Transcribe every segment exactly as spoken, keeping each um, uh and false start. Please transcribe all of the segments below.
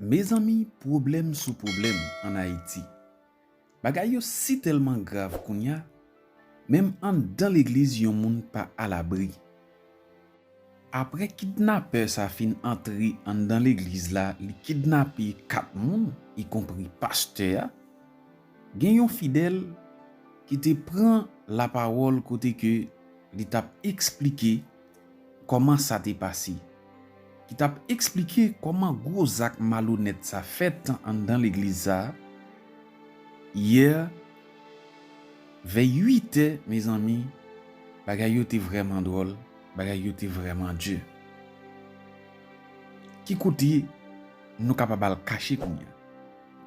Mezanmi, pwoblèm sou pwoblèm ann Ayiti. Bagay yo si tèlman grav kounye a, menm anndan legliz yon moun pa alabri. Apre kidnapè sa fin antre anndan legliz la, li kidnape kat moun, ikonpri pastè a, gen yon fidèl ki te pran lapawòl kote ke li t ap eksplike kòman sa te pase, ki t ap eksplike kòman gwo zak malonèt sa fèt anndan legliz sa a. Yè, vè uit è, mezanmi, bagay yo te vrèman dwòl, bagay yo te vrèman di. Ki kote nou kapab al kache kounye a?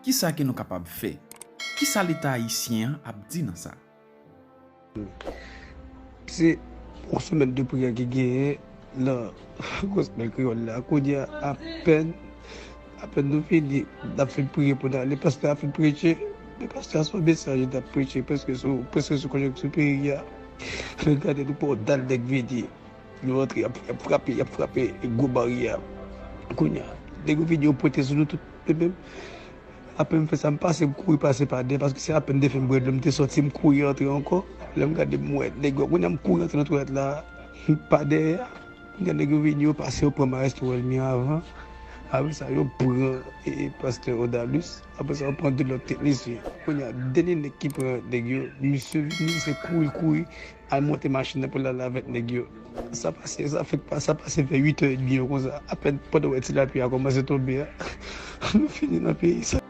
Kisa ke nou kapab fè? Kisa Leta ayisyen an ap di nan sa? Se yon semèn de priyè ki genyen nan gospel kreyòl la. Kounye a, apèn, apèn nou fini, n ap fin priye pou n ale. Pastè a fin preche, men pastè a se yon mesaj li t ap preche, prèske sou, prèske sou konjonkti peyi a. Men gade, nou pa yon dal nèg vini. Yo antre, y ap, y ap frape, y ap frape gwo baryè a. Kounye a, nèg yo vini, yo pote sou nou tout, men menm, apre m fè sa, m pase, m kouri pase pa dèyè, paske se apèn defen bwè dlo m te soti, m kouri antre ankò. Lè m gade, m wè nèg yo, kounye a, m kouri antre nan twalèt la, m pa dèyè. Kounye a, nèg yo vini, yo pase, yo pran Maestro Elmi anvan. Apre sa, yo pran e, e, pastè Odalus. Apre sa, yo pran de lòt teknisyen. Kounye a, dènye nèg ki pran nèg yo, misye vini, se kouri, kouri, al monte machin nan pou l al avèk nèg yo. Sa pase, sa fèk pa, sa pase vè uit è edmi yo konsa. Apèn pandan w wè ti lapli a kòmanse tonbe a, nou fini nan peyi sa.